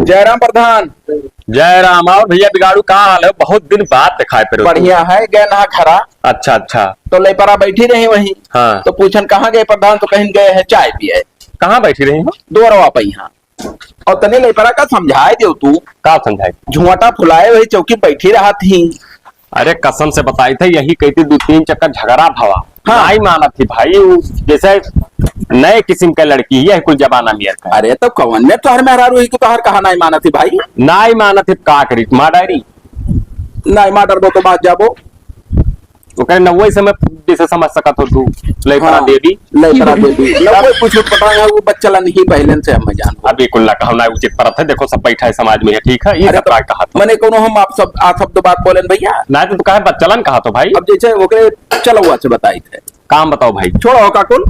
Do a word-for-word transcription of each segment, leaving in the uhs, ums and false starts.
जय राम प्रधान। जय राम। और भैया बिगाड़ू, का हाल है? बहुत दिन बाद दिखाई पड़ो तू। बढ़िया है, गए ना घरा। अच्छा, अच्छा। तो लइपरा बैठी रही वहीं। हाँ। तो पूछन, "कहाँ गए प्रधान?" तो कहीं गए हैं चाय पिए। कहाँ बैठी रही हो? दुअरवा पे यहाँ। और तने लइपरा का समझाए देव तू। का समझाए? झुंवटा फुलाए वही चौकी बैठी रहत ही। अरे कसम से बताई थे, यही कहती दो तीन चक्कर झगड़ा भवा। हाँ। नाई मानत ही भाई, उ जैसे नए किस्म के लड़की ही है, कुल जमाना नियर का। अरे तो कवन में तोहर मेहरारू ही कि तोहर कहा नाई मानत ही भाई? नाई मानत ही, का करी, मार डारी। नाई मार डरबो तो बाज जाबो। ओकरे नववे से मैं जैसे समझ सकत हो तू, लइपरा हाँ, देवी। लइपरा देवी। नववे कुछ पता है, वो बच्चा ला नहीं पहले से हम जान। अब ये कुल ना कहना उचित परत है, देखो सब बैठा है समाज में, ठीक है, ये अरे सब तो का कहा था? मने कोनो हम आप सब, आप सब तो बात बोलेन भैया। ना तो तू काहे बच्चलन कहा तो भाई? अब जैसे ओकरे चलौआ से बताई थे। काम बताओ भाई। छोड़ो का कुल।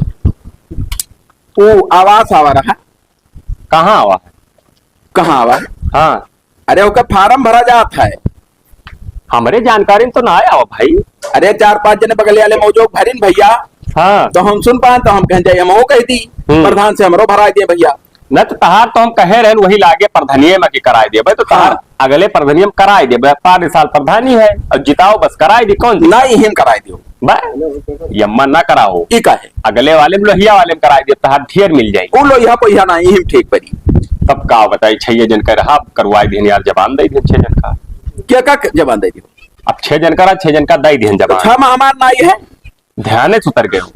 वो आवास आवा रहा। कहाँ आवा है? कहाँ आवा है? हाँ। अरे ओकर फार्म भरा जात है। हमरे जानकारी में तो ना आया हो भाई। अरे चार पाँच जने बगल वाले मौजोग भरिन भैया। हाँ। तो हम सुन पाएन तो हम कहेन जाई हमहू कह दी। हम्म। प्रधान से हमरो भराए दे भैया। ना तो तहार तो हम कहे रहेन वही लागे प्रधानिये में के कराए देबे तो तहार हाँ। अगले प्रधानिये में कराए देबे। पाँच साल प्रधानी है और जिताओ बस कराए दी कौन दी? ना यही में कराए दियो। बा, यम्मा ना कराओ। ई का है? अगले वाले में लोहिया वाले में कराए दियो तहार ढेर मिल जाई। उ लोहिया पोहिया ना यही में ठीक पड़ी। तब का बताई, छह जन का रहा, करवाए दिहन यार, जबान दे दिहन छह जन का। क्या का जबान दे दियो? अब छह जन का रहा, छह जन का दे दिहन तो जबान। छह में हमार नाई है। ध्यान से उतर गए हो।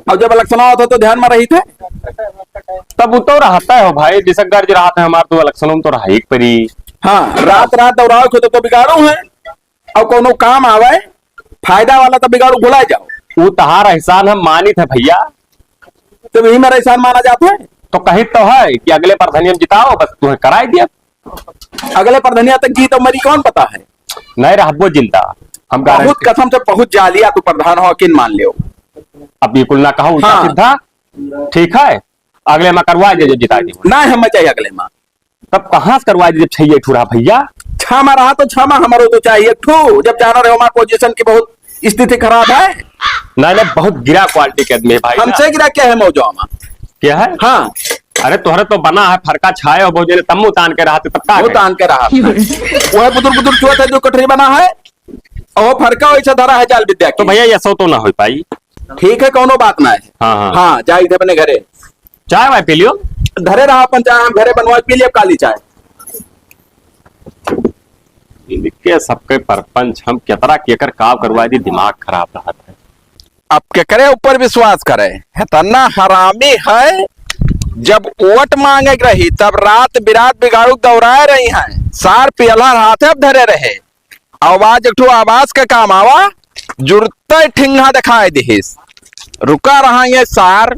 अब जब इलेक्शन होता तो ध्यान में रही थे। तब वो तो रहता है हो भाई, जैसे गर्ज रहा था हमार तो इलेक्शन में तो रहा एक परी। हाँ, रात रात दौड़ाओ खुद तो बिगाड़ो है। अब कोनो काम आवे, फायदा वाला तो बिगाड़ो भुला जाओ। वो तहार एहसान हम मानित है भैया। तो यही मेरा एहसान माना जाता है। तो कही तो है कि अगले प्रधानिया में जिताओ, बस तुम्हें कराई दिया। अगले प्रधानिया तक जी तो मरी कौन पता है? नहीं रहबो जिंदा, हम बहुत गारंटी। कसम से बहुत जालिया तू प्रधान हो, यकीन मान लियो। अब बिल्कुल ना कहो उल्टा हाँ। सीधा, ठीक है, अगले में करवा दे जो जिता दी। ना हम चाहिए अगले में। तब कहाँ से करवा दी जब छह ठू रहा भैया? छह में रहा तो छह में हमारो तो चाहिए एक ठू, जब जाना रहे हमारे पोजीशन की बहुत स्थिति खराब है। नहीं, नहीं, बहुत गिरा क्वालिटी के आदमी है भाई। हमसे गिरा क्या है मौजवा में? क्या है? हाँ। अरे तोहरे तो बना है फरका छाए हो भौजी ने तम्मू तान के रहा तब का वो है? तान के रहा। वो है बुदुर बुदुर चुआ था जो कटरी बना है। और फरका वैसा धरा है जाल विद्या तो की। भैया ये सो तो ना हो पाई। ठीक है, कौनो बात ना है। हाँ, हाँ। हाँ, जाई थे अपने घरे। चाय वाय पी लियो। धरे रहा अपन चाय, हम घरे बनवा के पी लियो काली चाय। इनके सबके परपंच हम केतरा केकर काव करवाए दी, दिमाग खराब रहत है। अब केकरे ऊपर विश्वास करे, इतना हरामी है। जब वोट मांगे के रही तब रात बिरात बिगाड़ू दौड़ाए रही हैं, सार पियलहर हाथे अब धरे रहे। अब आज एक ठो आवास के काम आवा, जुरते ठिंगा दिखाए दिहिस। रुका रहा ये सार,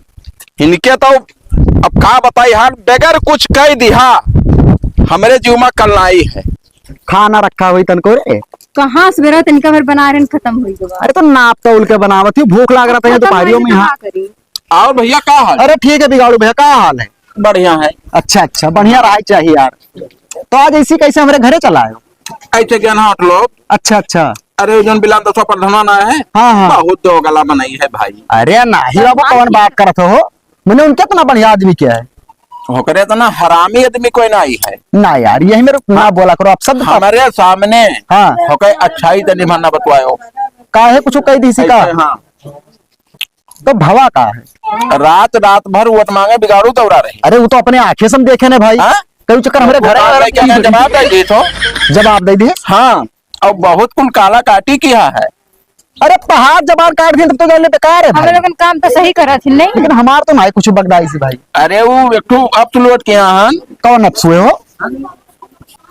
इनके तो अब का बताई हाल, बगैर कुछ कह दिहा, हमरे जीव में कल्लाई है। खाना रखा हुई तनको रे। कहाँ से बेरा तनिका भर बना रहे, खत्म हुई गवा। अरे तो नाप तौल के बनावत ही, भूख लाग रहा था ये खत्म दोपहरियों होई में तो यहाँ। का करी? और भैया का हाल? अरे ठीक है बिगाड़ू भैया, का हाल है? बढ़िया है। अच्छा अच्छा, बढ़िया रहा चाहिए यार। तो आज ऐसी कैसे हमारे घरे चला आयो? ऐसे क्या ना होटल हो? अच्छा अच्छा। अरे वो जौन बिलान दसवा प्रधान आया है, हाँ, हाँ। बहुत दो गला बनाई है भाई। अरे नाही बाबू, कौन बात करत हो? मैंने उनके इतना बढ़िया आदमी क्या है? ओकरे इतना हरामी आदमी कोई नाही है। ना यार, यही मेरे ना हाँ। बोला करो आप शब्द का। हमारे सामने हाँ। ओके अच्छाई से निभाना बतवायो। काहे कुछ कह दी सी का? ऐसे, हाँ। तो भवा का है? रात, रात भर वोट मांगे बिगाड़ू दौड़ा रहे। अरे वो तो अपने आंखें से हम देखे ने भाई। हाँ? कई चक्कर हमारे घर आया लेके आना, जवाब दे दी तो। जवाब दे दी। हाँ, और बहुत कुल काला काटी किया है। अरे पहाड़ जबान काट दी तब तो गए बेकार है हम भाई। लोगन काम तो सही करा थी नहीं। लेकिन हमार तो नहीं कुछ बगदाई से भाई। अरे वो एक ठो अप्स लोड किया हन। कौन अप्स हुए हो?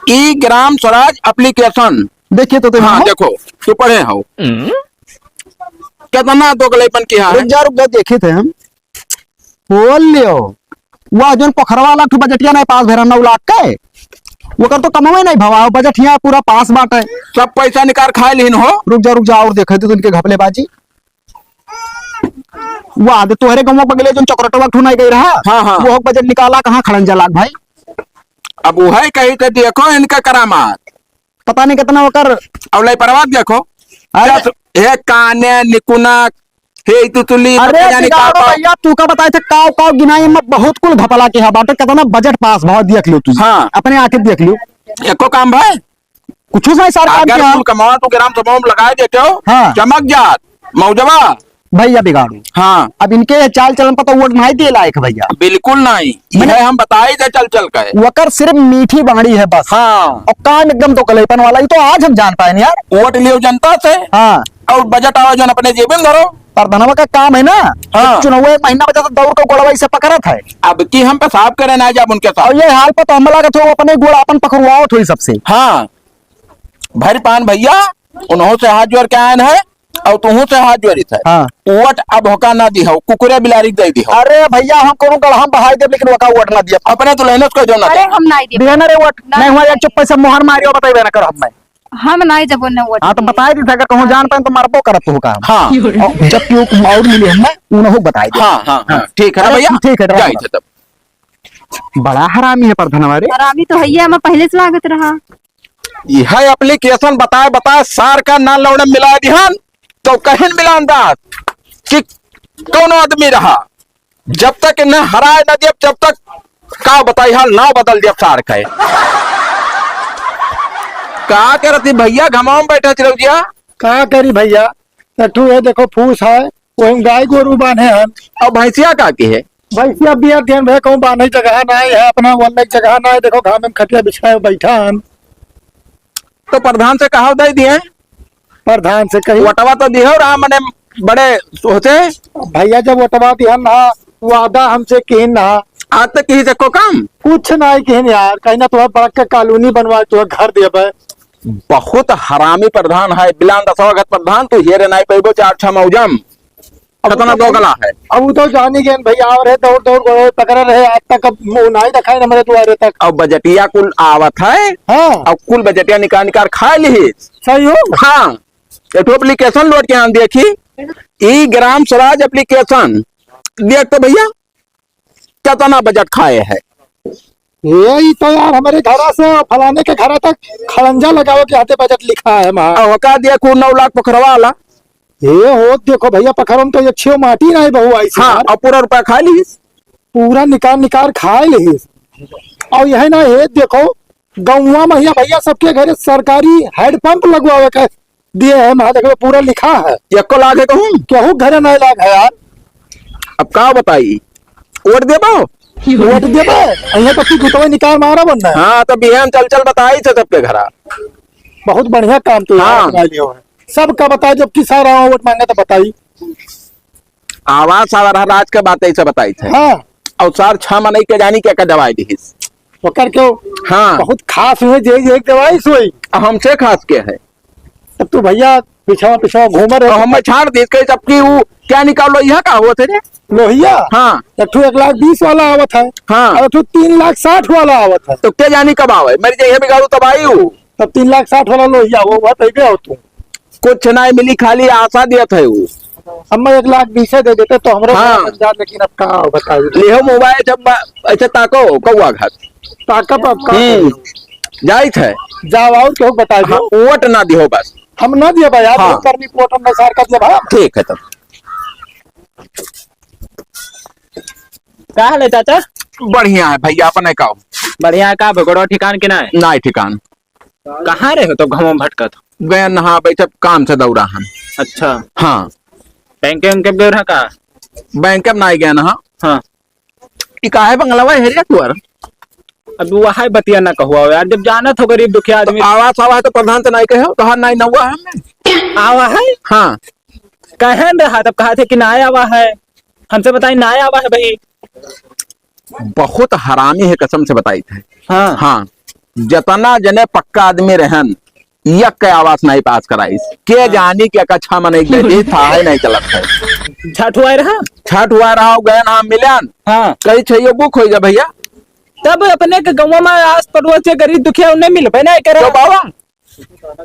ई ग्राम स्वराज एप्लीकेशन। देखिए तो तुम हाँ, हो? देखो, तू पढ़े हो। हम्म। कितना दोगलेपन किया है? रुक जा, रुक जा, देखे थे हम। बोल लियो। वह जोन पोखरवा वाला ठू बजटिया नहीं पास भेरा नौ लाख के, ओकर तो कमवे नहीं भवा, बजट यहाँ पूरा पास बाटे। सब पैसा निकाल खाए लिहिन हो। रुक जा, रुक जा, और देखे थे उनके घपलेबाजी। वह आदे तोहरे गाँव बगले जोन चक्रटवा ठू नहीं गई रहा, हाँ, हाँ। वो बजट निकाला कहाँ खड़न जलाक भाई। अब वह कही थे, देखो इनका करामात। पता नहीं कितना ओकर। अब लइपरवा देखो। अरे। दस, हे काने निकुना, हे, तू, तू ली, अरे, पता जाने का बिगाड़ो का। भैया, तू का बताए थे, काव, काव गिनाई में बहुत कुल घपला के है, बाटे कितना बजट पास भाव देख लियो तू। हाँ। अपने आंखें देख लियो। एको काम भाई? कुछ नहीं सरकार अगर के यहाँ। कुल कमावा तो ग्राम सभा में लगाए देते हो, हाँ। चमक जात, मौजवा। भैया बिगाड़ू। हाँ। अब इनके चाल चलन पर तो वोट नहीं दिए लायक भैया। बिल्कुल नहीं। मने ये हम बताई दे चल चल के। वकर सिर्फ मीठी बाणी है बस। हाँ। और काम एकदम तो कलेपन वाला, ये तो आज हम जान पाए यार। वोट लियो जनता से। हाँ। और बजट आवा जौन अपने जेबे में धरो। प्रधानवा का काम है ना, हाँ। चुनाव एक महीना बचा तो दौड़ के गोड़वा इसे पकड़त है। अब की हम पेशाब करे ना जाब उनके साथ। और ये हाल पर तो हम लागत हो अपने गोड़ अपन पकड़वावत होई सबसे। हाँ। भर पान भैया, उन्हों से हाथ जोड़ के आयन है और तुहों से हाथ जोड़ित है। हाँ। वोट अब होका ना दिहो, कुकुरे बिलारी के दे दिहो। अरे भैया, हम कोनो गढ़ा में बहाई देब, लेकिन वका वोट ना दिया। अपने तो लेने को जो ना अरे दे। हम नहीं देब। दिया ना रे वोट। ना। नहीं हुआ, एक चुप्पे से मोहर मारियो, बताइबे ना करो हमें। हम नहीं देबो ना वोट। हाँ, तो बताई दी था, अगर कहूँ जान पाए तो मारबो करत हो का। हाँ। और जब क्यों और मिले हमें, उन्हों बताई दे। हाँ, हाँ, हाँ, हाँ। ठीक है ना अरे, भैया? ठीक है, जाई थे तब। बड़ा हरामी है प्रधानवा रे। हरामी तो है, ये हमें पहले से लागत रहा। यह application बताए बताए सार का ना लौड़े मिला दिहन, तो कहिन मिलान दास कि कौन आदमी रहा, जब तक इन्हें हराए न दियब, जब तक का बताई हाल ना बदल दियब सार का। का करती भैया, घमाओ में बैठे चिरौजिया? का करी भैया, तू ये देखो फूस है, वही गाय गोरू बांधे हन। अब भैंसिया का की है? भैंसिया बिया दिहन भैया, कहूँ बांधे जगह ना है, अपना वल्ले जगह ना है, देखो घाम में खटिया बिछाए बैठा हन। तो प्रधान से कहा दे दिए? प्रधान से कही। वटवा तो दिहो रहा, मने बड़े होते। भैया जब वटवा दिहन ना, वादा हमसे किहिन ना। आज तक किसी से को काम? कुछ नहीं किहिन यार, कहीं ना तुम्हारे बड़क के कॉलोनी बनवा, तुम्हें घर देबे। बहुत हरामी प्रधान है, बिलान दसवा गत प्रधान, तू हेरे नहीं पैबो चार छह मौजम। अब कितना तो दोगला है। अब वो तो जानी गए भैया, और है दौड़ दौड़ गए, पकड़े रहे, आज तक अब मुंह नहीं दिखाए हमारे द्वारे तक। अब बजटिया कुल आवत है। हाँ। अब कुल बजटिया निकाल निकाल खा ली। सही हो। हाँ। एक ठो application लोड के यहाँ देखी, ई ग्राम स्वराज application देख तो भैया, कितना बजट खाए है। ये ई तो यार हमारे घरा से फलाने के घरा तक खड़ंजा लगावे के हाथे बजट लिखा है माँ। और का देखो नौ लाख पोखरवा वाला। ये हो देखो भैया, पोखरवा में तो एक छियो माटी नहीं बहु आई हाँ, यार। और पूरा रुपया खा ली। पूरा निकाल निकाल खाए ली। और यही ना, ये देखो गौवा में भैया, भैया सबके घरे सरकारी हैंड पंप लगवावे के दिए है, वहाँ देखो पूरा लिखा है। एको लाग है कहूँ? केहू घरे नहीं लाग है यार। अब का बताई, वोट देबो? वोट देबे? यहाँ तक की गुतवे निकाल मारा बनना है। हाँ, तो बिहान चल चल बताई थे सबके घरा। बहुत बढ़िया काम तो यार हाँ। बना लियो है। सबका बताई, जब किसान रहा वोट मांगे तो बताई। आवास आवर हर आज के बात ऐसे बताई थे। हाँ। और सार छह मनई के जानी के का दवाई दिहिस। ओकर क्यों? हाँ। बहुत खास हुए, जे जे एक दवाई सोई। हमसे खास के है? तब तू भैया पिछवा पिछवा घूम रहे। तो हमें छाड़ दे के सबकी वो क्या निकाल लो, यह का हुआ थे रे? लोहिया? हाँ। एक ठो एक लाख बीस वाला आवत है। हाँ। और एक ठो तीन लाख साठ वाला आवत है। तो क्या जानी कब आवे? मेरी जगह बिगाड़ू तब आई हूँ। तब तीन लाख साठ वाला लोहिया, वो, वो तैबे हो तू। कुछ नहीं मिली, खाली आशा दियत है वो। हमें एक लाख बीसे दे देते तो हमरो हाँ। बन जात, लेकिन अब का बताई? लिहो मोबाइल, जब बा-, ऐसे ताको, कौआ घात। ताकब अब का हम्म। करी? जाइत है। जाओ और केहू बताई हाँ, दो। वोट ना दिहो बस। हम ना दिए भाई, आप हाँ। लोग करनी वोट हम ना सार का दिए भाई। ठीक है तब। का हाल है चाचा? बढ़िया है भैया, अपने का हो? बढ़िया है का? भगोड़ो ठिकान के ना है? ना है ठिकान। कहाँ रहे हो तो घमो भटकत हो? गया नहा बैठे काम से दौरा हम। अच्छा। हाँ। बैंक, बैंक गए रहा का? बैंक में ना गया नहा। हाँ। ई काहे बंगलवा है रे तुअर? अब वहाय बतिया ना कहुआ यार, जब जानत हो गरीब दुखिया तो आदमी। आवास आवा है तो प्रधान से नहीं कहे हो, कहा नहीं नौवा है हमने। आवा है? हाँ। कहन रहा तब कहा थे कि ना आवा है, हमसे बताई ना आवा है भाई। बहुत हरामी है, कसम से बताई थे। हाँ। हाँ, जतना जने पक्का आदमी रहन, यक के आवास नहीं पास कराइस। के हाँ। जानी कि अका छह मनई के दे दी, था है नहीं चलत है। छठ हुआ रहा? छठ हुआ रहा, गए ना मिलन। हाँ। कही छइयो बुक हो जा भैया। तब अपने के गाँव में आस पड़ोस के गरीब दुखिया उन्हें मिलबे नहीं करे। तो बाबा,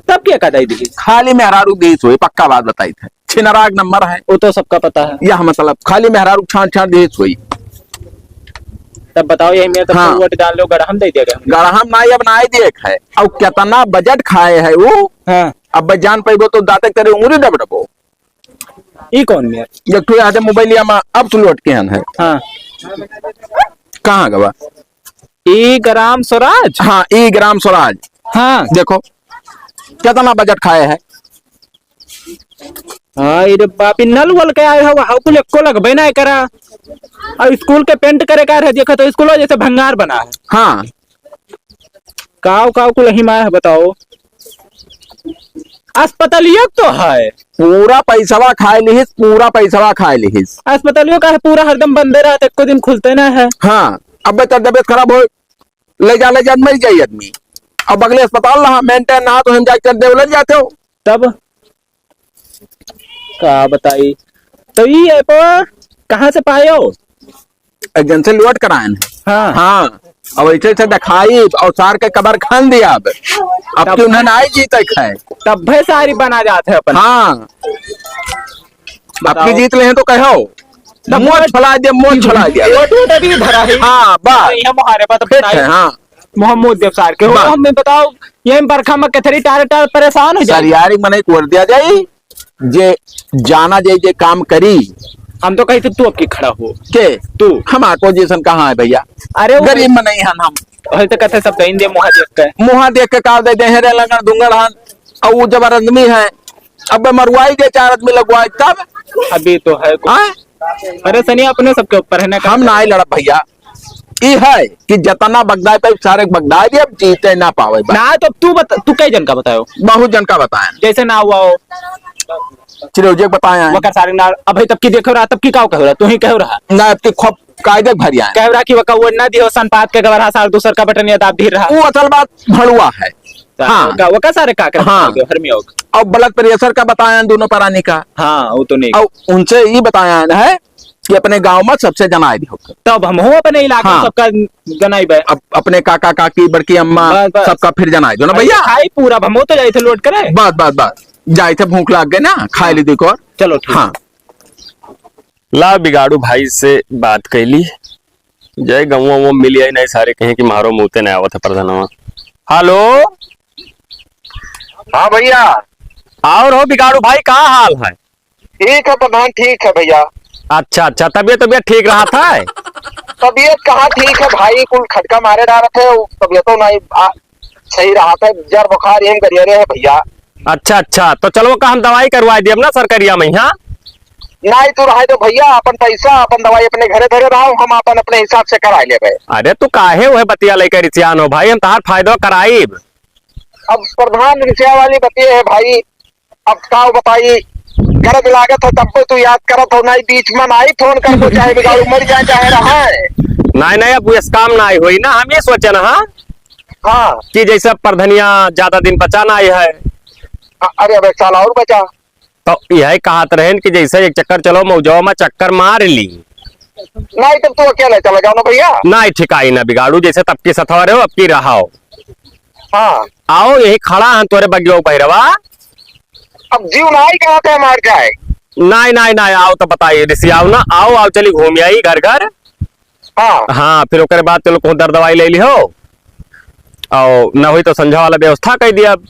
तब क्या का दे दी? खाली मेहरारू देश होई, पक्का बात बताई थे। छिनराग नंबर है। वो तो सबका पता है। यह मतलब खाली मेहरारू छान छान देश होई। तब बताओ, यही में तब हाँ। तो वोट डाल लो, गड़हम दे दिया गया। गड़हम ना, अब ना ही देख है। और कितना बजट खाए है वो। हाँ। अब जान पाइबो तो दाते तेरे उंगली डबडबो। ई कौन मेर? एक ठो याद है मोबाइलिया में, अब तू लौट के आन है। हाँ। कहाँ गवा? ई ग्राम स्वराज? हाँ, ई ग्राम स्वराज। हाँ। देखो, कितना बजट खाए है। हाँ, ई रे बाप, ई नल वल के आए हो, हाउ कुल एको लगबे ना करा। और स्कूल के पेंट करे का रहे, देखो तो स्कूल जैसे भंगार बना है। हाँ। काव, काव कुल हिमाय है, बताओ। अस्पतालियो तो है। पूरा पैसवा खाए लिहिस, पूरा पैसवा खाए लिहिस। अस्पतालियो का है, पूरा हरदम बंदे रहत, एको दिन खुलते ना है। हाँ, अब तो तबियत खराब हो, ले जा, ले जा, मर जाई आदमी। अब अगले अस्पताल रहा, मेंटेन ना तो हम जाके देवलन जाते हो। तब का बताई? तो ई ऐप कहाँ से पायो? एजेंसी लोड कराएन। हाँ। हाँ, अब ऐसे ऐसे दिखाई और सार के कबर खान दिया अब। अब तब क्यों ना आई जीते खाए? तब भे सारी बना जात है अपन। हाँ। बताओ। आपकी जीत ले हैं तो कहो। तब मोच फैला दे, मोच फैला दे। वोट वोट अभी धरा है। हाँ, बस। तो यहाँ मुहारे पर तो ठीक बताइए। है, हाँ। मोहम्मद देव सार के हो, बस। हमें बताओ, ये बरखा में कथरी टार टार परेशान हो जाए। सर यार, एक मने एक वोट दिया जाए, जे जाना जाए, जे काम करी। हम तो कही थे तू अब की खड़ा हो। के? तू। हम आपको जैसन कहाँ है भैया? अरे वो गरीब में नहीं हन हम। वही तो कहते सब दइन दे मुहा देख के। मुहा देख के का दे दे हैं रे लंगड़ दुंगड़ हन। और वो जबर आदमी है। अब मरुआई के चार आदमी लगवाए तब। अभी तो है कुछ। हाँ? परेशानी अपने सबके ऊपर है ना। हम ना ही लड़ब भैया। ई है कि जतना बगदाए पे सारे बगदाए भी अब जीते ना पावे बा। ना तो तू बता, तू कई जन का बतायो? बहुत जन का बताया। जैसे ना हुआ हो। चिरौजे के बताया है। वकर सारे ना, अभी तब की देखो रहा, तब की काव कहो रहा, तू ही कहो रहा। ना, अब की खूब कायदे भरिया है। कहो रहा कि वका वो ना दियो, सन पात के गवर हा साल दूसर का बटन या दाब धीर रहा। वो असल बात भड़ुआ है। हाँ। वका, वका सारे का कर हाँ। हर में होगा। और blood pressure का बताया दोनों परानी का। हाँ, वो तो नहीं। और उनसे ये बताया है कि अपने गांव में सबसे जनाए भी होकर। तब हम हो अपने इलाका हाँ। सबका जनाई बे। अप-, अपने काका काकी, बड़की अम्मा, बस, बस। सबका फिर जनाए दो ना अरे भैया। खाई पूरा, हम हो तो जाए थे लोड करे। बस, बस, बस। जाए थे, भूख लाग गए ना, खाए ली देखो। चलो, ठीक। हाँ। ला बिगाड़ू भाई से बात कैली। जय गौवा वो मिल आई नहीं, सारे कहें कि मारो मुँहते नहीं आवत है प्रधानवा। हेलो। हाँ भैया। और हो बिगाड़ू भाई, का हाल है? ठीक है प्रधान, ठीक है भैया। अच्छा, अच्छा, तबियत, तबियत ठीक रहा था? तबियत कहाँ ठीक है भाई, कुल खटका मारे डालत है, तबियतो नहीं आ, सही रहा था, जर बुखार एम करिया रहे है भैया। अच्छा, अच्छा, तो चलो का हम दवाई करवाई देब ना सरकरिया में, हाँ? नहीं, तू रहे दो भैया, अपन पैसा, अपन दवाई अपने घरे धरे रहो, हम अपन अपने हिसाब से कराई लेबे। अरे, तू काहे वह बतिया लेकर रिसियान हो भाई, हम तहार फायदा कराइब। अब प्रधान रिसिया वाली बतिया है भाई, अब का बताई, गरज लागत है तब तू याद करत हो, नहीं बीच में नहीं फोन कर दो, चाहे बिगाड़ू मर जाए, चाहे रहे। नहीं, नहीं, अब इस काम नहीं हुई ना, हम ये सोचे ना, हाँ? हाँ। कि जैसे प्रधनिया ज्यादा दिन बचा नहीं है। अ-, अरे अब एक साल और बचा। तो यही कहत रहेन कि जैसे एक चक्कर चलो मौजवा में चक्कर मार ली। नहीं, तब तू अकेले चला जाओ ना भैया। नहीं, ठिकाई ना बिगाड़ू, जैसे तब की सथवा रहो, अब की रहाओ। हाँ। आओ, यही खड़ा हन तोरे बगियो भैरवा। अब जीव नाई कहाँ से मार जाए। नाई, नाई, नाई, आओ तो बताइए, रिसियाओ ना, आओ, आओ, चली घूम आई घर घर। हाँ। हाँ, फिर ओकरे बाद चलो कहूँ दर दवाई ले ली हो, और न हुई तो संझा वाला व्यवस्था कर दिया अब।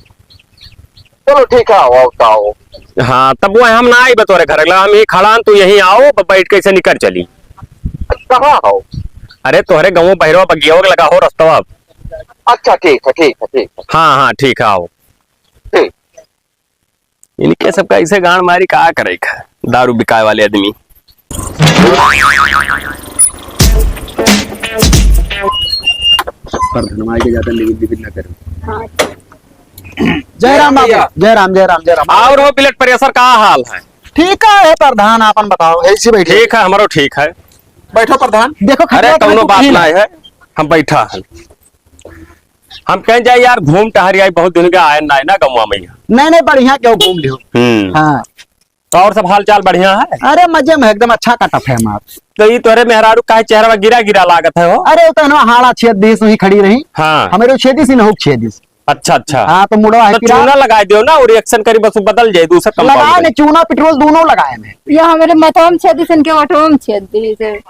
चलो ठीक है, आओ, आओ, आओ। हाँ, तब वो हम ना आई बतौरे घर अगला, हम यही खड़ा हन, तू यहीं आओ, ब-, बैठ के इसे निकल चली। कहाँ हो? अरे तोहरे गाँव बहिरवा बगियावा के लगा हो रस्तवा। अच्छा, ठीक है, ठीक है, ठीक है। हाँ, हाँ, ठीक है, आओ। ठीक। इनके सबका ऐसे गांड मारी का करे, दारू बिकाए वाले आदमी। पर धनवाई के ज्यादा लिविट लिविट ना करें। जय राम बाबू, भैया। जय राम, जय राम, जय राम। और हो ब्लड प्रेशर का हाल है? ठीक है प्रधान, आपन बताओ, ऐसे बैठे। ठीक है, हमारो ठीक है। बैठो प्रधान। देखो, अरे खतरा तो कौनो बात नहीं है। नहीं है, हम बैठा है। हम कहें जाए यार, घूम टहर आई, बहुत दिन के आए ना, ना गौवा में यहाँ। नहीं, नहीं, बढ़िया, क्यों घूम लियो। हम्म। हाँ। तो और सब हाल चाल बढ़िया है? अरे मजे में, एकदम अच्छा कटत है हमार। तो ये तोरे मेहरारू काहे चेहरा गिरा गिरा लागत है हो? अरे वो तो ना हाड़ा छेद दिस, वहीं खड़ी रही। हाँ। हमारे छेद दिस, इन्हों छेद दिस। अच्छा, अच्छा। हाँ, तो मुड़वा है तो पीरा। चूना लगा दियो ना, वो रिएक्शन करी, बस वो बदल जाए, दूसरा कंपाउंड लगाए में। ने, चूना पेट्रोल दोनों लगाए ने। ये हमारे मतवा में छेद दिस, इनके वटवा में छेद दिस।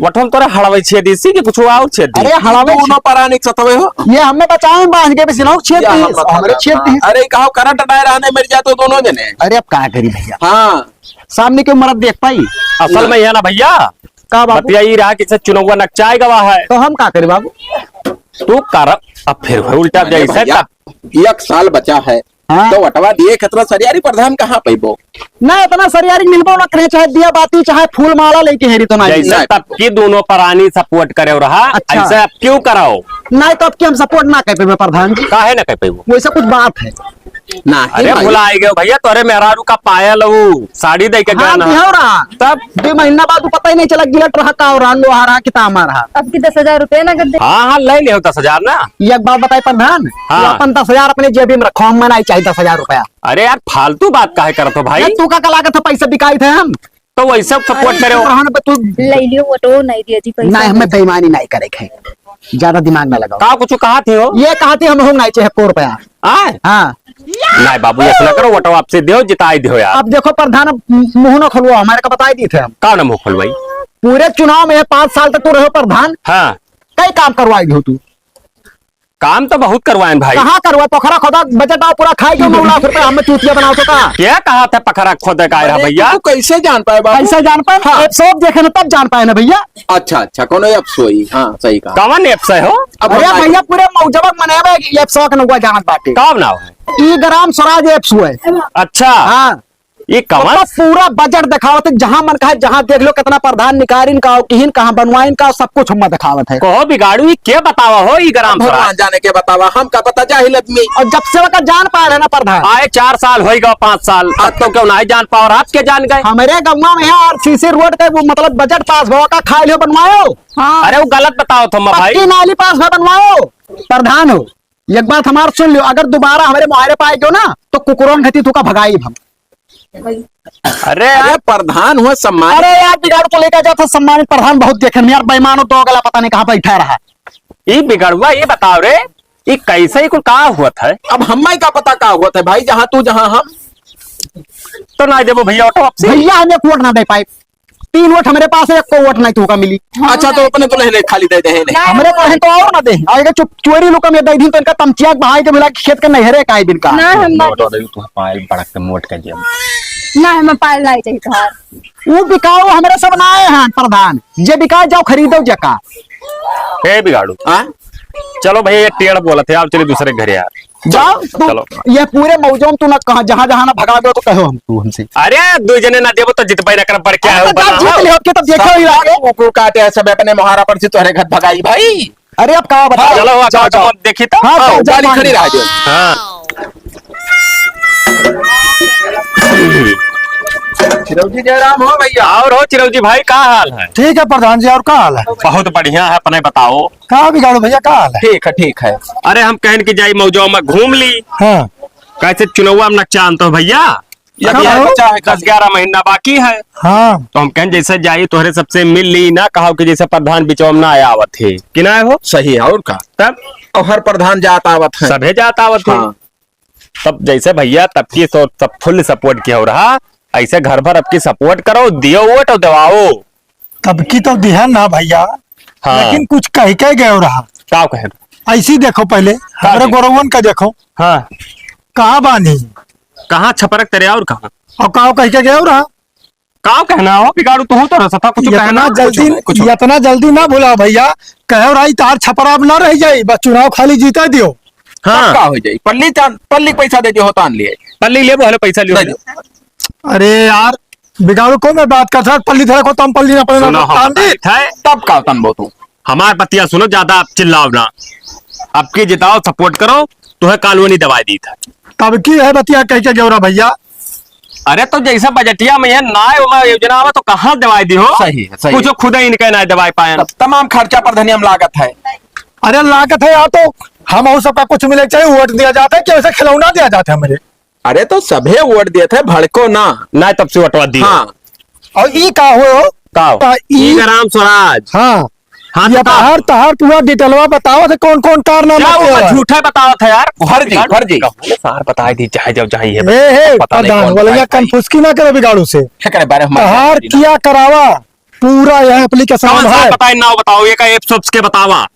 वठम तोरे हड़वे छेद दिस कि कुछ और छेद दिस? अरे हड़वे दोनों छेद। परानिक सतवे हो। ये हमें बचाए बांध के भी सिलाओ छेद या दिस, हम बता हमारे रहे छेद हैं। दिस। अरे कहो करंट डाय रहने मर जाते दोनों जने। अरे अब का करी भैया? हाँ। सामने के मरद देख पाई। असल में यह ना भइया, का बाबू? बतिया ई रहा कि से चुनौवा नकचाए गवा है। तो हम का करी बाबू? तू कर, अब फिर वही उल्टा अरे जैसे भइया, तब। एक साल बचा है, हाँ। तो वटवा दिए खतरा सरियारी प्रधान कहाँ पैबो? ना, इतना सरियारी मिलबो ना करे, चाहे दिया बाती, चाहे फूल माला लेके हेरी तो ना जैसे नहीं। तब की दोनों परानी support करे रहा, अच्छा। ऐसे अब क्यों कराओ? नहीं, तो अब की हम support ना कर पेबे प्रधान जी। काहे ना कर पेबो? वैसे कुछ बात है। ना, अरे भाई। भुलाए गए भइया, तोरे मेहरारू का पायल ऊ साड़ी दे के हाँ, गहना। दिया रहा। तब? दो महीना बाद पता ही नहीं चला, गिलट रहा, का रहा, लोहा रहा, कि तामा रहा। अब की दस हजार रुपया नगद दे। हाँ, हाँ, ले लियो दस हजार ना। एक बात बताई प्रधान, हाँ। तू अपन दस हजार अपने जेबी में रखो, हम नहीं चाहिए दस हजार रुपया। अरे यार, फालतू बात काहे करत हो भाई? नहीं, तू का, का लागत है, पैसा बिकाई थे हम। तो वैसे support करे हो। रहन पे तू ले लियो, वो तो नहीं दिया जी पैसा। नहीं, हमें बेईमानी नहीं करे के है। ज्यादा दिमाग ना लगाओ। का कुछ कहा थी हो? ये कहा थी हम हो नहीं चाहे को रुपया। आए? हाँ। नहीं बाबू, ऐसा ना करो, वोट आपसे दियो, जिताई दियो यार। अब देखो प्रधान, अब मुंह ना खोलवाओ, हमारे का बताई दी थे हम। का ना मुंह खोलवाई? पूरे चुनाव में पाँच साल तक तू रहो प्रधान। हाँ। कई काम करवाई हो तू? काम तो बहुत करवाएन भाई। कहाँ करवा? पोखरा खोदा बजट आओ पूरा खाई गयो नौ लाख रुपया, हमें चूतिया बनाओ तो का? क्या कहा था पोखरा खोदे का आया अरे, भैया? तू कैसे जान पाए बाबू? कैसे जान पाए? हाँ। एप्स देखे ना तब जान पाए ना भैया। अच्छा, अच्छा, कोनो एप्स होई। हाँ, सही कहा। कौन एप्स है हो? अब अरे हम भैया, पूरे मौजबक मनेबे एप्स के नौवा जानत बाटे। का नाम है? ई ग्राम स्वराज एप्स है। अच्छा। हाँ। ई कवन? मतलब पूरा बजट देखावत है, जहाँ मन कहे, जहाँ देख लो, कितना प्रधान निकारिन का, किहिन कहाँ बनवाइन का, सब कुछ हम देखावत है। कहो बिगाड़ू, ई के बतावा हो, ई ग्राम भगवान सभा? जाने के बतावा, हमका पता, जाहिल आदमी। और जब से ओका जान पा रहे ना प्रधान। आए चार साल होई गवा, पाँच साल, अब तो क्यों ना जान पाओ, रात के जान गए। हमरे गौवा में है आरसीसी रोड के वो मतलब बजट पास भवा का खाए लियो बनवायो। हाँ। अरे वो गलत बताओ थो, मैं भाई। पक्की नाली पास भवा बनवायो। प्रधान हो, एक बात हमार सुन लियो, अगर दोबारा हमरे मोहरे पाए गयो ना, तो कुकुरों घती तुका भगाई हम। अरे यार। अरे प्रधान हुआ सम्मान। अरे यार, बिगाड़ को लेकर जाता सम्मानित प्रधान, बहुत देखे यार, बेईमानो दो गला पता नहीं कहाँ बैठा रहा। ई बिगड़ुआ, ई बताओ रे, ई कैसे, ई कुल का हुआ था? अब हमें का पता का हुआ था भाई, जहाँ तू जहाँ हम। तो ना देबो भैया, उठो आपसे। भैया, हम एक वोट ना दे पाए। तीन वोट हमरे पास है, एको वोट नहीं तुका मिली। अच्छा, तो अपने तो नहीं, खाली दे दे, नहीं। ना, हमरे तो है तो और ना दे। आएगा चुप, चोरी लुका में दे दिन तो इनका तमचिया बहाई के मिला के खेत के नहरे का है बिनका। ना, हम ना नोट दे। और तू पायल बड़क के मोट के दिया। ना, हम पायल नहीं चाहिए तोहार। वो बिकाओ, हमरे सब ना आए हैं प्रधान। जे बिकाए जाओ खरीदो जका। ए बिगाड़ू। हाँ? चलो भैया, ये टेढ़ बोलत है, आप चलिए दूसरे घरे यार। जाओ, तू चलो। ये पूरे मौजों में तू ना कहाँ, जहाँ, जहाँ ना भगा दो तो कहो हम, तू हमसे। अरे, दो जने ना देबो तो जितबे ना करब, पर क्या अरे, है, तो बना जाओ, जीत हो। ले, अब के तो देखो ही लागे। कुकुर काटे हैं सब अपने मोहारा पर से तोहरे घर भगाई भाई। अरे, अब का बताओ? हाँ, चलो, अब जाओ, जाओ। देखी तो। हाँ, हाँ, जाओ, जाओ, गाड़ी खड़ी रह जाओ। हाँ। चिरौजी जयराम हो भैया। और हो चिरौजी भाई, का हाल है? ठीक है प्रधान जी, और का हाल है? बहुत बढ़िया है, अपने बताओ। का बिगाड़ू भैया, का हाल है? ठीक है, ठीक है। अरे हम कहन कि जाई मौजवा में घूम ली। हाँ। कैसे चुनौवा में नकचान तो भैया, ये अभी क्या है? बचा है दस ग्यारह महीना बाकी है। हाँ। तो हम कहन जैसे जाई तोहरे सबसे मिल ली ना, कहो कि जैसे प्रधान बिचवा में ना आया आवत है कि ना हो। सही है, और का? तब? और हर प्रधान जात आवत है। सभे जात आवत है। हाँ। तब जैसे भैया तब की सो-, सब full support किया हो रहा, ऐसे घर भर अब की support करो, दियो वोट और दबाओ। तब की तो दिहन ना भैया, हाँ। लेकिन कुछ कह के गयो रहा। का कहे? ऐसी देखो पहले, का हमारे जी? गोरवन का देखो। हाँ। कहाँ बानी? कहाँ छपरक तेरे और कहाँ? और का कह के गयो रहा? का कहना हो बिगाड़ू, तू तो रहा था, कुछ इतना कहना? जल्दी, कुछ नहीं, कुछ नहीं। इतना जल्दी ना भुलाओ भैया, कहो रहा तार छपरा अब ना रह जाई, बस चुनाव खाली जीता दियो। हाँ। तब का हो जाई? पल्ली चान-, पल्ली पैसा दे दियो, तान लिए। पल्ली लेबो, हले पैसा लियो। दे दियो। अरे यार, बिगाड़ू को मैं बात कर सकता, पल्ली धरा को तम पल्ली ना पड़े सुनो, ना, हम तान दी। बताई थे। तब का तन बो तू? हमार बतिया सुनो, ज्यादा आप चिल्लाओ ना। अब की जिताओ, support करो, तुम्हें कॉलोनी दवाई दी था। तब की है बतिया कह के गौरा भैया? अरे तो जैसा बजटिया में है ना, ओमा योजना आवा तो कहाँ दवाई दी हो? सही है, सही कुछ है। खुद ही इनके ना दवाई पाए। तब तमाम खर्चा पर धनिया में लागत है। अरे लागत है यार, तो हम और सबका कुछ मिले चाहिए, वोट दिया जाता है कि वैसे खिलौना दिया जाता है हमारे? अरे तो सभे वोट दिए थे, भड़को ना। ना तब से वोटवा दिए। हाँ। और ई का हो? का हो? का ई ई ग्राम स्वराज। हाँ। हाँ, ये तो का? तहार, तहार पूरा डिटेलवा बताओ थे, कौन कौन कारनामा क्या किया वो हुआ है? झूठा बताओ था यार? फर्जी, फर्जी। सार बताए दी, चाहे जाओ, चाहे ये ए, हे, पता नहीं प्रधान, कौन बोले, बताए या भाई। कन्फुसकी ना करे बिगाड़ू से। क्या करे बारे हमारे तहार बात किया करावा, पूरा यह application कौन सा है। बताए, नाव बताओ, ये का एप्स के बतावा।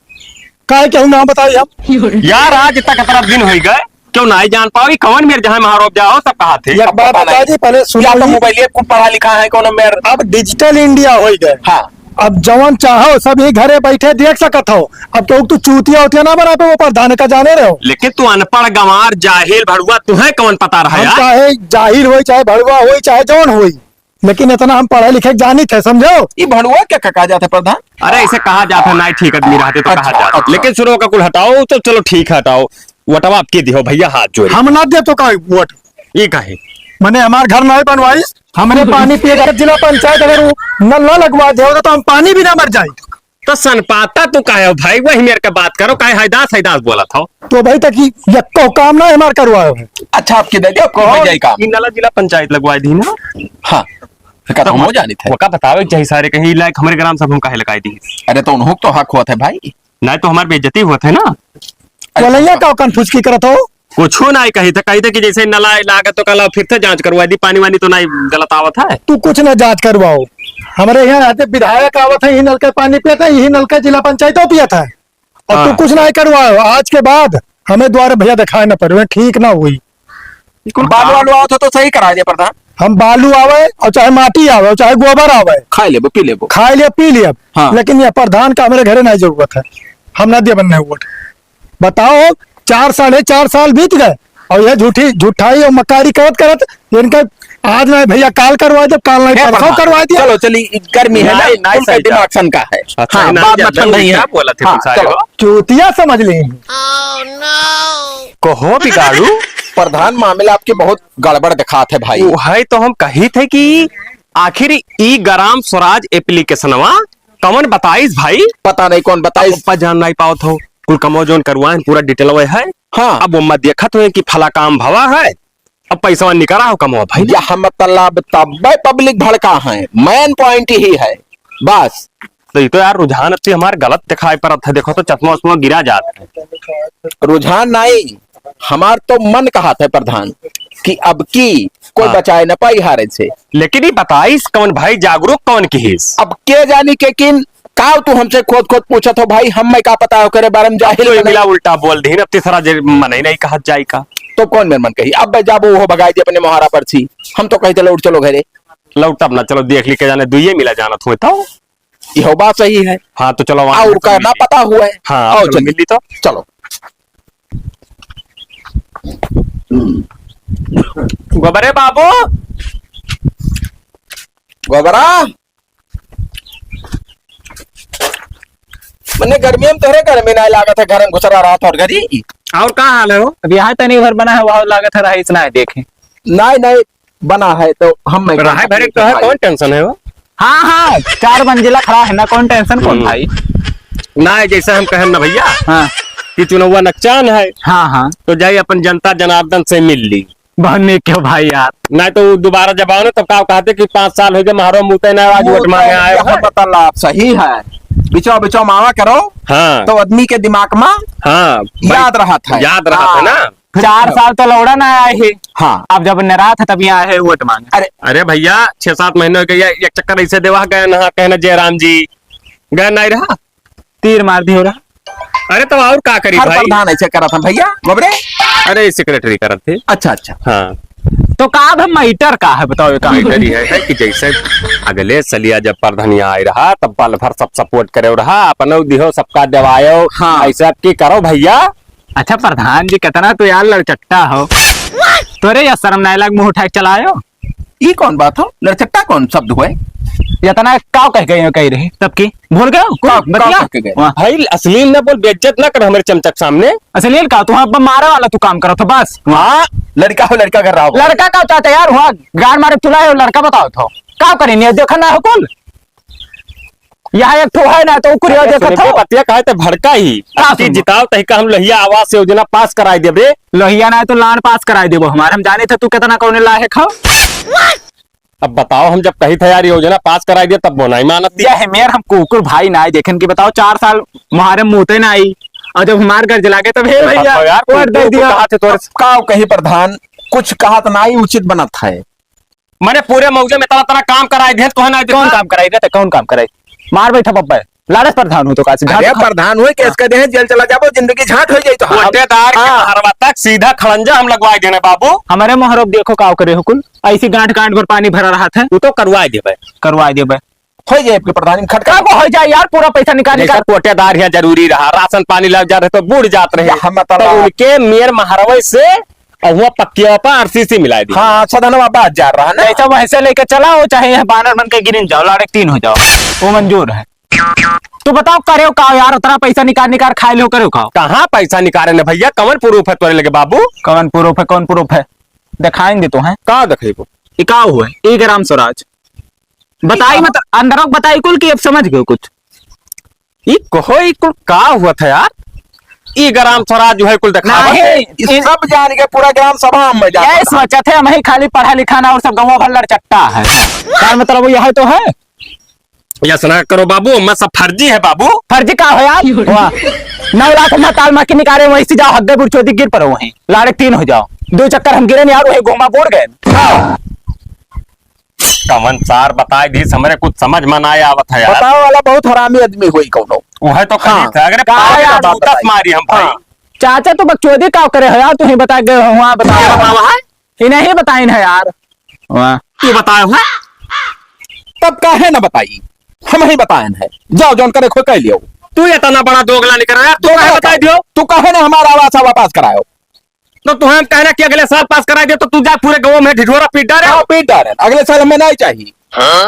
काहे केहू नाम बताई हम? यार, आज तक इतना दिन होई गए, क्यों नाहीं जान पाओ? ई कवन मेर जहाँ महारोप जाओ, सब कहा थे। एक बात बता दी, पहले सुनो या तो ही। मोबाइल को पढ़ा लिखा है, कौनो मेर। अब digital India होइ गए। हाँ। अब जवन चाहो, सब ही घरे बैठे देख सकत हो। अब केहू तू चूतिया उतिया ना बना पे, वो प्रधान का जाने रहो। लेकिन तू अनपढ़, गंवार, जाहिल, भड़ुआ, तुहे कवन पता रहा हम यार? चाहे जाहिल होई, चाहे भड़ुआ होई, चाहे जवन होई, लेकिन इतना हम पढ़े लिखे जानित है, समझो। ई भड़ुआ क्या कहा जात है प्रधान? अरे, ऐसे कहा जात है, नाहीं ठीक आदमी रहते तो कहा अच्छा, जात है। अच्छा। लेकिन सुनो, का कुल हटाओ, तो चलो ठीक है, हटाओ। वोटवा आपके दिहो भैया, हाथ जोड़े। हम ना दे तो का वोट? ई काहे? मने हमार घर नाहीं बनवाई, हमरे पानी पिए के जिला पंचायत अगर वो नल ना लगवा देगा तो हम पानी भी ना मर जाए। तो सनपाता तू काहे हो भाई? वही मेरे का बात करो, काहे हैदास हैदास बोलत हो? तो भाई तक यक्को काम ना हमार करवायो है। अच्छा, आपके दे दियो, आपको हो जाए काम। ई नला जिला पंचायत लगवाए दी ना। हाँ, का तो हम हो जानित है। वका बतावे के चाही सारे, कहीं लायक हमरे ग्राम सभा में काहे लगाए दी। अरे तो उन्हों तो हक होत है भाई। नाहीं तो हमार बेइज्जती होत है ना। अरे कोलैया का कौन फुसकी करत हो? कुछो नाहीं कही थे, कही थे कि जैसे नला लागत तो कल फिर से जांच करवा दी, पानी वानी तो नाहीं गलत आवत है। तू कुछ ना जांच करवाओ, हमरे यहाँ आते विधायक आवत है, यही नल का पानी पियत है, यही नल का जिला पंचायत पियत है, और तू हाँ। कुछ नाहीं करवाओ। आज के बाद हमें द्वारे भैया दिखाए ना पड़े, ठीक ना हुई। बालू वालू आवत हो तो सही करा दे प्रधान। हम बालू आवे और चाहे माटी आवे और चाहे गोबर आवे, खाए लेबो, पी लेबो। खाए लिया, पी लिया। हाँ। लेकिन ये प्रधान का हमरे घरे नाहीं जरूरत है, हम ना दिया बनने वोट। बताओ, चार, साढ़े चार साल बीत गए और यह झूठी, झूठाई और मक्कारी करत करत इनका आज नाहीं भैया, काल करवा दे, काल नाहीं हे परसों प्रधान, करवा दिया। चलो, चली, गर्मी है ना, नाहीं, नाहीं उनका सही दिमाग बात। सनका है। अच्छा, हाँ, नाहीं, बात नाहीं, मतलब नहीं है। क्या बोला थे हाँ, तुम सारे चलो। हो? चूतिया समझ ली। कहो बिगाड़ू। प्रधान, मामला आपके बहुत गड़बड़ दिखात है भाई। वो है तो हम कही थे कि आखिर ई ग्राम स्वराज एप्लीकेशनवा कौन बताइस भाई? पता नहीं कौन बताइस। अब पप्पा जान नाहीं पावत हो, कुल कमो जोन करवाएन, पूरा डिटेलवा है। हाँ। अब ओम्मा देखत हुए कि फला काम भवा है, अब पैसवा निकरा हो कमवा भाई। यह मतलब तब्बे पब्लिक भड़का है, मेन पॉइंट यही है बस। तो ये तो यार रुझान अच्छी हमार गलत दिखाई पड़त है, देखो तो चश्मा उश्मा गिरा जात है। रुझान नाहीं, हमार तो मन कहत है प्रधान कि अब की कोई हाँ। बचाए न पाई हारे से। लेकिन ये बताइस कौन भाई, जागरूक कौन किहिस? अब के जानी के किन काव तू हमसे खोद खोद पूछत हो भाई, हम मैं का पता हो करे बारे में, जाहिल तो ये बने। मिला उल्टा बोल दीन, अब तीसरा जे मने नहीं कहत जाई का। तो कौन मेर मन कही, अब जाबो वो भगाई दे अपने मोहारा पर छी, हम तो कही चलो उठ चलो घरे। लौटब ना, चलो देख ली के जाने दुइये मिला जानत हुए तो। इहो बात सही है। हाँ, तो चलो, वहाँ और का ना पता हुआ है। हाँ, आओ, चलो, चलिए। मिल ली तो। चलो। गोबरे बाबू। गोबरा। मने गर्मी में तोहरे घर में नाहीं लागत है, घर में घुसरा रहत हो घरी। और का हाल है हो? अब यहाँ तनी घर बना है, वहाँ लागत है रहा, इतना है देखे। नाहीं, नाहीं, बना है तो हम मैं रहा है, भरे तो है, कौन टेंशन है वो? हाँ, हाँ, चार मंजिला खड़ा है ना, कौन टेंशन, कौन हम्म। भाई? ना, जैसे हम कहन ना भैया हाँ। कि चुनौवा नकचान है, हाँ, हाँ। तो जाई अपन जनता जनार्दन से मिल ली। बहुत नीक क्यों भाई यार? नाहीं तो वो दोबारा जब आओ ना, तब का कहते कि पाँच साल हो गए, महारो मुते ना, आज वो वोट मांगे तो आए यह हो। मतलब सही है, बिचवा बिचवा मावा करो, हाँ। तो आदमी के दिमाग में हाँ, याद रहत है। याद रहत है हाँ। ना। चार साल तो लौड़ा ना आए है। हाँ। अब जब नरात है तब यहाँ आए है वोट मांगे। अरे। अरे भैया, छह सात महीने हो गए, एक चक्कर ऐसे देवा गए ना, कहना जयराम जी गए नाहीं रहा, तीर मार दियो रहा। अरे तो और का करी हर भाई? प्रधान ऐसे करत है भैया, गोबरे। अरे सेक्रेटरी करत थे। अच्छा, अच्छा। हाँ। तो का अब मैटर का है बताओ, ये का? मैटर ये है कि जैसे अगले सलिया जब प्रधानिया आए रहा तब पल भर सब सपोर्ट करे रहा, अपने दिहो सबका देवायो, हाँ। ऐसे अब की करो भैया। अच्छा प्रधान जी, कितना तो यार लड़चट्टा हो। तोरे या शर्म नाहीं लाग, मुंह उठा के चलायो। ई कौन बात हो? लड़चट्टा कौन शब्द हुए? इतना काव कह गए, कह रहे तब की? भूल गए हो? काव, काव बतिया? कह के गए? वाह। भाई, अश्लील ना बोल, बेइज्जत ना कर हमारे चमचा के सामने। अश्लील का? तू वहाँ पर मारे वाला तू काम करत हो बस। हाँ, लड़का हो, लड़का कर रहा हो। लड़का का चाहते यार, वहाँ गाड़ मारे तुला है, लड़का बताओ तो। काव करें, ये देखा ना हो कुल? यहाँ एक ठो है ना, तो उकुरिया अरे देखत सुनिए, हो। बतिया काहे ते भड़का ही? का अब की सुनो? जिताओ तही का हम लोहिया आवास योजना पास कराई देब रे। लोहिया ना तो लान पास कराई देबो हमार। हम जाने थे तू कितना कौन लायक हो। अब बताओ, हम जब कही थे यार योजना पास कराई दे, तब वो नहीं मानत थी। यह मेर हम कुकुर भाई ना देखेन कि बताओ, चार साल मुहारे मुँहते ना आई, और जब हमार घर जला के तब हे अब भैया बताओ यार, वोट दे कुकुर दिया। कहा थे तोरे अब काव कही प्रधान, कुछ कहा तो ना ही उचित बनत है। मैंने पूरे मौजे में इतना, इतना काम कराई दे, तो है ना कौन इतना काम कराई दे? कौन काम कराई? मार बैठा बब्बे। लाड़े प्रधान हो तो का से अरे झाट खा- प्रधान हो, केस हाँ। कर दे, जेल चला जाबो, जिंदगी झाट हो जाई तो। कोटेदार के हाँ। महरवा तक सीधा खड़ंजा हम लगवाई देने बाबू। हमरे महरवा देखो का करे हो कुल, ऐसी गांठ गांठ भर पानी भरा रहत है। तू तो करवाई देबे। करवाई देबे। हो जाए आपके प्रधान, खटका को हो जाए यार, पूरा पैसा निकाल जैसा निकाल। कोटेदार यहाँ जरूरी रहा, राशन पानी लग जा रहे तो बूड़ जात रहे। या हम तो बता उनके मेयर महरवे से और हुआ पक्किया पर आरसीसी मिला दी। हाँ, सदनवा बात जा रहा ना। जैसा वैसे लेके चलाओ, चाहे यहाँ बानर बन के गिरिन जाओ, लाड़े तीन हो जाओ, वो मंजूर है। तू बताओ, करेव का यार, उतना पैसा निकाल निकाल खाए लो, करेव का? कहाँ पैसा निकाले ने भैया, कवन प्रूफ है तोरे लगे बाबू? कवन प्रूफ है, कौन प्रूफ है? दिखाएंगे तो हैं। का देखेबो? ई का हुआ है? ई ग्राम स्वराज। बताई मत, अंदर बताई कुल कि अब समझ गए कुछ? ई कहो, ई कुल का हुआ था यार? ई ग्राम स्वराज जो है कुल दिखावा। नहीं, ई इन- सब जान के पूरा ग्राम सभा में जाता यही था। सोचत है, हम ही खाली पढ़ा लिखा ना और सब गंवा भर लड़चट्टा है। का मतलब यह तो है? यस ना करो बाबू, मैं सब फर्जी है बाबू। फर्जी का हो यार? वाह। नौ लाख में ताल मार के निकाले, वहीं से जाओ, हद्दे बुरचोदी गिर पड़ो वहीं। लाड़े तीन हो जाओ। दो चक्कर हम गिरे नहीं यार, वही घूमा बोड़ गए। कवन सार बताए दी, हमरे कुछ समझ में ना आवत है यार। बताओ वाला बहुत हरामी आदमी होई कौनो। वह तो कही हाँ। था, अगर का पाँच यार? का जूता से मारी हम भाई। हाँ। चाचा, तू बकचोदी का करे हो यार? तू ही बता के हुआ, बताओ। ये बतावा है? इन्हें ही बताइन है यार। वाह। तू बताए हो? तब काहे ना बताई? हम ही बताएन है। जाओ, जौन करे खोई कह लियो। तू इतना बड़ा दोगला निकल रहा है, तू काहे बताई दियो? तू काहे ना हमारा आवास वापस करायो? तो तू हम कहना कि अगले साल पास कराई दे, तो तू जा पूरे गाँव में ढिढोरा पीट डारे। हाँ, पीट डारे। अगले साल हमें नहीं चाहिए।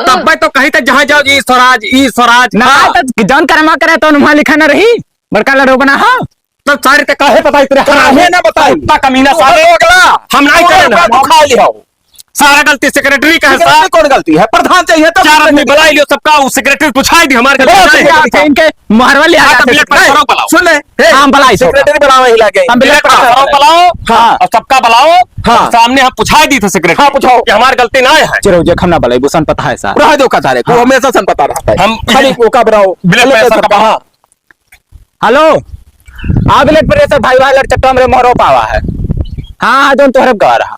तब भाई तो कही थे, जहाँ जाओ, ई स्वराज, ई स्वराज। ना, हाँ। तो जौन कर्मा करे, तो वहाँ लिखा ना रही। बड़का लड़ो बना, हाँ। तो सारे ते काहे बताई तेरे? काहे ना बताई? कुत्ता कमीना सारे। दोगला। हम नहीं करे ना। तू खा लिया हो। सारा गलती सेक्रेटरी का है, secretary साहब। कौन गलती है? प्रधान चाहिए तब चार आदमी बुलाई लियो सबका, वो सेक्रेटरी पूछाई दी हमारे गलती बहुत नहीं है। अच्छा, इनके मोहरवा लिया हाँ, जाते तो बिलेट पर हैं। सरो बुलाओ। सुन ले, हे, हाँ, बुलाई सबका। सेक्रेटरी बुलाओ, ही लागे। हम बिलेट बिलेट पर पर सरो सरो बुलाओ। हाँ। और सबका बुलाओ। हाँ। और सामने हम पूछाई दी थे सेक्रेटरी हाँ, पूछाओ। कि हमारी गलती ना है। चलो, जे हम ना बुलाई, वो सन पता है साहब। रह दो का सारे, वो हाँ। हमेशा सन पता रहता है। हम खाली वो का बुलाओ। बिलेट अलग पर अलग सरो सबका, बुलाओ। हाँ। हेलो, हाँ, ब्लड प्रेशर भाई, भाई, लड़ चट्टा हमरे मोहरो पावा है। हाँ, हाँ, जौन तोहरे गवा रहा।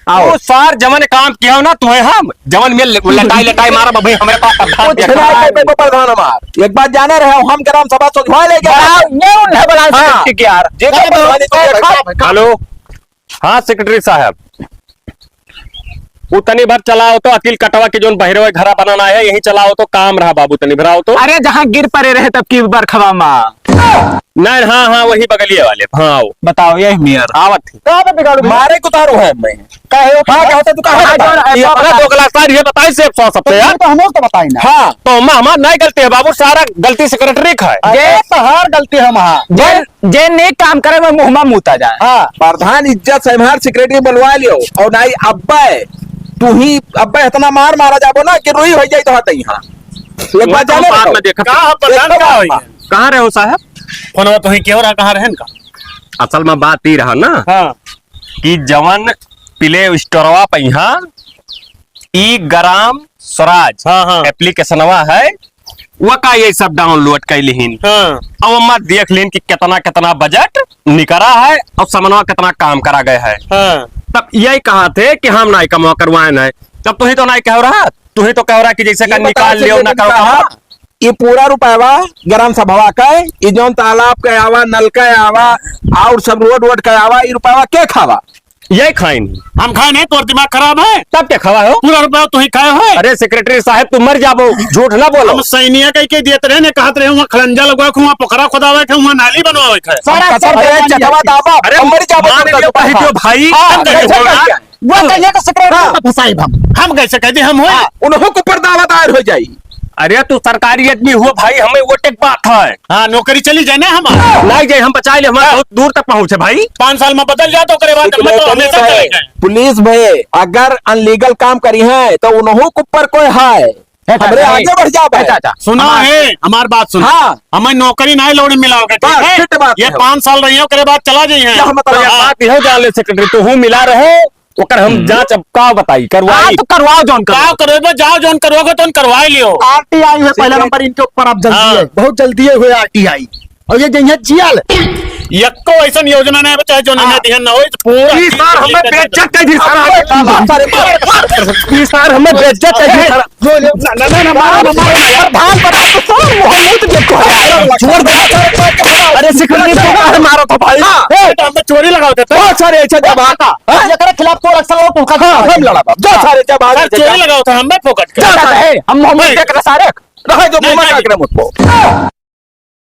आओ। ओ सार, जवन काम किया हो ना, तुहे हम, जवन में ल-, लटाई, लटाई मारा, भाई, हमरे पास प्रधान कुछ देखा नहीं है। कर पाइबो प्रधान हमार। एक बात जाने रहे हो, हम ग्राम सभा सोझवा ले गए। बड़ा, ये उन्हें बड़ा हाँ। सेक्रेटरी के यार। जे तो प्रधान तो देखा। हेलो। हाँ, सेक्रेटरी साहब, उ तनी भर चलाओ तो, अकिल कटवा के जौन बहिरवे घरा बनाना है, यहीं चलाओ तो, काम रहा बाबू, तनी भर आओ तो। अरे, जहाँ गिर पड़े रहे तब की बरखवा मा। नहीं, हाँ, हाँ, वही बगलिए वाले, हाँ, आओ। बताओ, ये मेयर। आवत ही। कहाँ पे बिगाड़ू? मारे को उतारू है मैं। काहे हो? हाँ, कहाँ से तू कहाँ हाँ, बता? जो है, ये तो अपना बता। दोगला सार, ये बताई से एक सौ सबसे तो यार। ये तो हमको तो बताई ना। हाँ, तो मैं, हमार नहीं गलती है बाबू, सारा गलती सेक्रेटरी का है। अरे, ये तो हर गलती है हमार। जे, जे नेक काम करे, वो मुँह में मुता जाए। हाँ, प्रधान इज्जत से हमार सेक्रेटरी बुलवा लियो। और नहीं, अब्बे, तू ही, अब्बे इतना मार मारा जाबो ना कि रुई हो जाई तो हत यहाँ। एक बात जाने बाद रहो। में देखा। का हो, प्रधान, एक का बात होई? कहाँ रहे हो साहब? फोनवा तो ही क्यों रहा, कहाँ रहन का? असल में बात ई रहा ना हाँ। कि जवन प्ले स्टोरवा पे यहाँ ई ग्राम स्वराज हाँ, हाँ। एप्लीकेशनवा है, वो का ये सब डाउनलोड कर लिहिन। हाँ। अब हम देख लिहिन कि कितना, कितना बजट निकरा है और समनवा कितना काम करा गया है। हाँ। तब यही कहा थे कि हम नहीं कमवा करवाए नहीं, तब तू ही तो नहीं कह रहा, तू ही तो कह रहा कि जैसे ये का बताओ निकाल लियो, ना सेक्रेटरी करो। साहब, ये पूरा रुपयावा ग्राम सभावा का है, ये जौन तालाब का आवा, नल का आवा, और सब रोड वोड का आवा, ये रुपयावा के खावा? ये खाइन। हम खाए नहीं, तोर दिमाग खराब है। तब क्या खावा हो? पूरा रुपया तू ही खाए हो। अरे सेक्रेटरी साहब, तू मर जाबो, झूठ ना बोलो। हम सैनिया कह के देत रहे ने, कहत रहे, वहाँ खड़ंजा लगवा के, वहाँ पोखरा खोदावे के, वहाँ नाली बनवावे के। सारा हम कसम सब खा, अरे चटवा दाबा, अरे हम मर जाबो, मान तुम लियो, तो कह दियो भाई। हाँ, हम कह दियो, कैसे हाँ। कह दिया? वो कहिए तो सेक्रेटरी हाँ। में फंसाई हम। हम कैसे कह दे हम हो? हाँ, उन्हों को ऊपर दावा दायर हो जाई। अरे तू सरकारी आदमी हो भाई, हमें वोटे के बात है। हाँ, नौकरी चली जाए ना हमार। नहीं जाए, हम बचाए ले, हमार हाँ। बहुत दूर तक पहुँचे भाई। पाँच साल में बदल जाए तो ओकरे बाद लेकिन हम तो नौकरी हमेशा है। चले जाए। पुलिस में अगर अनलीगल काम करी है तो उन्हों के ऊपर कोई है। ए, चाचा, हमरे ए, आगे बढ़ जाओ ए, भाई। चाचा, सुना हमार है, हमार बात सुन। हाँ। हमें नौकरी नहीं लौड़ी मिलाओगे, ठीक बस, है? फिट बात ये है। पाँच साल रही है, ओकरे बाद चला जाइए। क्या मतलब? तो ये हाँ। बात यह जान ले सेक्रेटरी, तू हूँ मिला रहे, ओकर हम हम्म। जांच अब का बताई, करवाई। हाँ, तो करवाओ जौन करवाओ। का करवाओ, जाओ जौन करवाओगे तो करवाई लियो। आरटीआई है पहला ठीक है। नंबर इनके ऊपर, आप जल्दी हाँ। है, बहुत जल्दी है हुए आरटीआई। और ये जइहे जियल। यक्को ऐसन योजना नहीं बचा है जो नहीं हाँ। दिहन ना हो, पूरा ई सार हमें बेइज्जत कर दी सारा। ई सार हमें बेइज्जत कर दी सारा। ना, ना, ना, ना, मारो, मारो, मारो। प्रधान बना तो तू, वो बता। बहुत सारे ऐसे जवान, हाँ? एकरे खिलाफ तो रक्षा लो, तुमका हाँ, हम लड़ा बाप। जा सारे जवान, सर, ऐसे चोरी जवान। लगाओ था, हम मैं फोकट कर। जा सारे। है, हम मोहम्मद नहीं। देख रहे सारे। रहे जो नहीं, घूमा नहीं। काट रहे मुझको।